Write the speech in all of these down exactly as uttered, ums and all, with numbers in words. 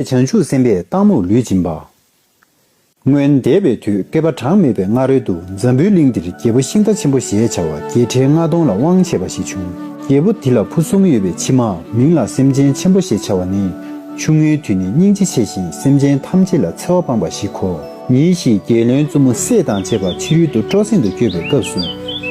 བྱང་ཆུབ་སེམས་དཔས་སྟག་མོར་ལུས་སྦྱིན་པ། སྔོན་འདས་པའི་དུས་བསྐལ་པ་གྲངས་མེད་པའི་སྔ་རོལ་དུ་འཛམ་བུའི་གླིང་འདིར་རྒྱལ་པོ་ཤིང་རྟ་ཆེན་པོ་ཞེས་བྱ་བ་རྒྱལ་ཕྲན་ལྔ་སྟོང་ལ་དབང་བྱེད་པ་ཞིག་བྱུང་། རྒྱལ་པོ་འདི་ལ་བུ་གསུམ་ཡོད་པའི་ཕྱི་མ་མིང་ལ་སེམས་ཅན་ཆེན་པོ་ཞེས་བྱ་བ་ནི། ཆུང་ངུའི་དུས་ནས་སྙིང་རྗེ་ཆེ་ཞིང་སེམས་ཅན་ཐམས་ཅད་ལ་འཚེ་བ་སྤངས་པ་ཞིག་གོ། ཉིན་ཞིག་རྒྱལ་བློན་བཙུན་མོ་སྲས་དང་བཅས་པ་ཕྱི་རོལ་དུ་སྤྲོ་གསེང་དུ་བསྐྱོད་པའི་སྐབས་སུ།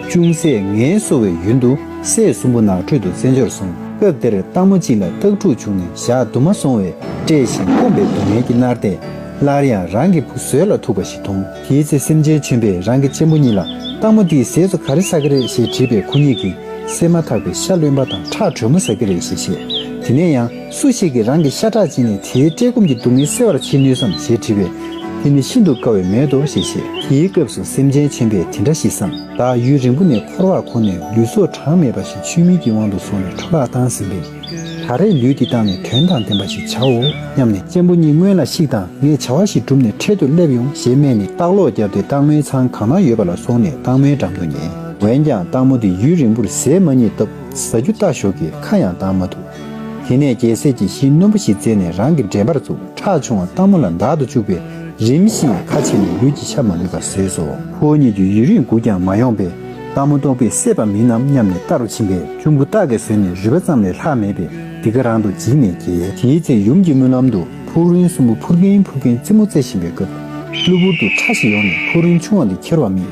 ཅུང་ཟད་ངལ་གསོ་བའི་ཡུན་དུ་སྲས་གསུམ་པོ་ནགས་ཁྲོད་དུ་རྩེད་འཇོར་སོང་། སྐབས་དེར་སྟག་མོ་གཅིག་ལ་སྟག་ཕྲུག་བྱུང་ནས་ཞག་དུ་མ་སོང་བས་བཀྲེས་ཤིང་སྐོམ་པའི་སྡུག་བསྔལ་གྱིས་མནར་ཏེ། སླར་ཡང་རང་གི་བུ་ཟོས་ལ་ཐུག་པ་ཞིག་མཐོང་། དེའི་ཚེ་སེམས་ཅན་ཆེན་པོས་རང་གི་གཅེན་པོ་གཉིས་ལ། སྟག་མོ་འདིས་ཟས་སུ་ག་རེ་ཟ་གི་རེད་ཞེས་དྲིས་པས། ཁོ་གཉིས་ཀྱིས་བསད་མ་ཐག་པའི་ཤ་རློན་པ་དང་ཁྲག་དྲོན་མོ་ཟ་གི་རེད་ཞེས་བཤད། དེ་ནས་ཡང་སུ་ཞིག་གིས་རང་གི་ཤ་ཁྲག་བྱིན་ནས་དེའི་བཀྲེས་སྐོམ་གྱི་སྡུག་བསྔལ་སེལ་བར་བྱེད་ནུས་སམ་ཞེས་དྲིས་པས། དེ་ནི་ཤིན་ཏུ་དཀའ་བས་མེད་དོ་ཞེས་བཤད། དེའི་སྐབས་སུ་སེམས་ཅན་ཆེན་པོས་དེ་འདྲ་ཞིག་བསམ། བདག་ཡུན་རིང་པོ་ནས་འཁོར་བར་གོམས་ནས་ལུས་སྲོག་གྲངས་མེད་པ་ཞིག་ཆོས་མིན་གྱི་དབང་དུ་སོང་ནས་འཕྲོ་བརླག་བཏང་ཟིན་པས། ད་རེས་ལུས་འདི་བཏང་ནས་དོན་དང་ལྡན་པ་ཞིག་བྱའོ་སྙམ་ནས། གཅེན་པོ་གཉིས་སྔོན་ལ་གཤེགས་དང་། ངས་བྱ་བ་ཞིག་བསྒྲུབས་ནས་འཕྲལ་དུ་སླེབས་ཡོང་ཞེས་སྨྲས་ནས། སྟག་སློག་བརྒྱབ་སྟེ་སྟག་མོའི་ཚང་གང་ན་ཡོད་པ་ལ་སོང་ནས་སྟག་མོའི་འགྲམ་དུ་ཉལ། འོན་ཀྱང་སྟག་མོ་དེ་ཡུན་རིང་པོར་ཟས་མ་རྙེད་སྟབས། ཟ་རྒྱུ་ལྟ་ཞོག་གི་ཁ་ཡང་བཏང་མ་ཐུབ། དེ་ནས་རྒྱལ་སྲས་ཀྱིས་གཞི་རྣོན་པོ་ཞིག་བཙལ་ནས་རང་གིས་འདྲེན་པར་བཙུགས། ཁྲག་ཕྱུང་བ་སྟག་མོ་ལ་བདག་ཏུ་བཅུག་པས། རིམ་བཞིན་ཁ་ཕྱེ་ནས་ལུས་ཀྱི་ཆ་མ་ལུས་པ་བཟོས་སོ། ཁོ་གཉིས་ཀྱིས་ཡུན་རིང་སྒུག་ཀྱང་མ་ཡོང་པས། སྟག་མོ་ལྟོགས་པས་བསད་པ་མིན་ནམ་སྙམ་ནས་ལྟ་རུ་ཕྱིན་པས། གཅུང་པོ་སྟག་གིས་ཟོས་ནས་རུས་པ་ཙམ་ལས་ལྷག་མེད་པས། འདི་ག་རང་དུ་འཇིགས་ནས་བརྒྱལ། དེའི་ཚེ་ཡུམ་གྱི་སྨོན་ལམ་དུ་ཕུག་རོན་གསུམ་པོ་འཕུར་གིན་འཕུར་གིན་རྩེད་མོ་རྩེ་བཞིན་པའི་སྐབས། གློ་བུར་དུ་ཁྲ་ཞིག་ཡོང་ནས་ཕུག་རོན་ཆུང་བ་འདི་ཁྱེར་བ་རྨིས།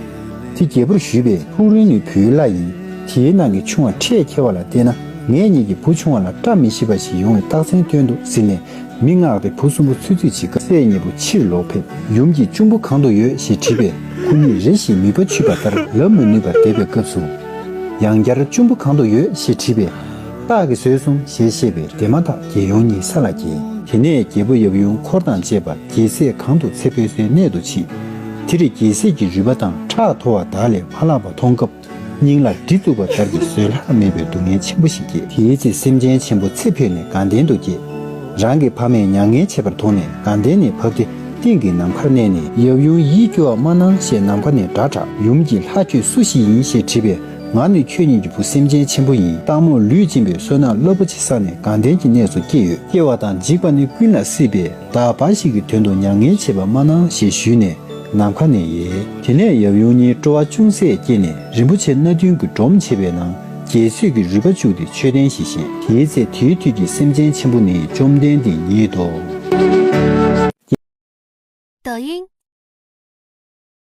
དེ་རྒྱལ་པོར་ཞུས་པས། ཕུག་རོན་ནི་བོའུ་བླ་ཡིན། དེའི་ནང་གི་ཆུང་བ་ཁྲས་ཁྱེར་བ་ལ་བལྟས་ན། ངེད་གཉིས་ཀྱི་བུ་ཆུང་བ་ལ་བཀྲ་མི་ཤིས་པ་ཞིག་ཡོང་བའི་རྟགས་མཚན་སྟོན་འདུག་ཟེར་ནས། མི་མངགས་ཏེ་བུ་གསུམ་པོ་འཚོལ་འཚོལ་བྱེད་སྐབས། སྲས་གཉིས་པོ་ཕྱིར་ལོག་ཕེབས། ཡུམ་གྱིས་གཅུང་པོ་གང་དུ་ཡོད་ཞེས་དྲིས་པས། ཁོ་གཉིས་རེ་ཞིག་མིད་པ་ཆུད་པ་ལྟར་ལབ་མ་ནུས་པར་བསྡད་པའི་སྐབས་སུ། ཡང་བསྐྱར་གཅུང་པོ་གང་དུ་ཡོད་ཞེས་དྲིས་པས། སྟག་གིས་ཟོས་སོང་ཞེས་བཤད་པས། དེ་མ་ཐག་རྒྱལ་ཡུམ་གཉིས་ས་ལ་འགྱེལ། དེ་ནས་རྒྱལ་པོ་ཡབ་ཡུམ་འཁོར་དང་བཅས་པ་རྒྱལ་སྲས་གང་དུ་ཚེ་འཕོས་སའི་གནས་སུ་ཕྱིན། དེར་རྒྱལ་སྲས་ཀྱི་རུས་པ་དང་ཁྲག་འཐོར་བ་བདག་ལས་མ་ལྷག་པ་མཐོང་སྐབས། སྙིང་ལ་གྲི་བཙུགས་པ་ལྟར་གྱི་བཟོད་གླགས་མེད་པའི་སྡུག་བསྔལ་ཆེན་པོ་ཞིག་སྐྱེས། དེའི་ཚེ་སེམས་ཅན་ཆེན་པོ་ཚེ་འཕོས་ནས་དགའ་ལྡན་དུ་སྐྱེས། རང་གི་ཕ་མས་མྱ་ངན་བྱེད་པར་མཐོང་ནས་དགའ་ལྡན་ནས་བབས་ཏེ་སྟེང་གི་ནམ་མཁར་གནས་ནས། ཡབ་ཡུམ་ཡིད་སྐྱོ་བ་མ་གནང་ཞེས་ནམ་མཁའ་ནས་སྒྲ་གྲགས། ཡུམ་གྱིས་ལྷ་ཁྱོད་སུ་ཞིག་ཡིན་ཞེས་དྲིས་པས། ང་ནི་ཁྱོད་གཉིས་ཀྱི་བུ་སེམས་ཅན་ཆེན་པོ་ཡིན། སྟག་མོར་ལུས་སྦྱིན་པའི་བསོད་ནམས་རླབས་པོ་ཆེ་བསགས་ནས་དགའ་ལྡན་གྱི་གནས་སུ་སྐྱེས་ཡོད། སྐྱེ་བ་དང་འཇིག་པ་ནི་ཀུན་ལ་སྲིད་པས། བདག་འབའ་ཞིག་གི་དོན་དུ་མྱ་ངན་བྱེད་པ་མ་གནང་ཞེས་ཞུས་ནས། ནམ་མཁའ་ནས་ཡལ། དེ་ནས་ཡབ་ཡུམ་གཉིས་སྤྲོ་བ་ཅུང་ཟད་སྐྱེས་ནས་རིན་པོ་ཆེ་སྣ་བདུན་གྱི་སྒྲོམ་ཕྱེ་བའི་ནང་རྒྱལ་སྲས་ཀྱི་རུས་པ་བཅུག་སྟེ་མཆོད་རྟེན་ཞིག་བཞེངས། དེའི་ཚེ་དེའི་དུས་ཀྱི་སེམས་ཅན་ཆེན་པོ་ནི་བཅོམ་ལྡན་འདས་ཉིད་དོ། 抖音。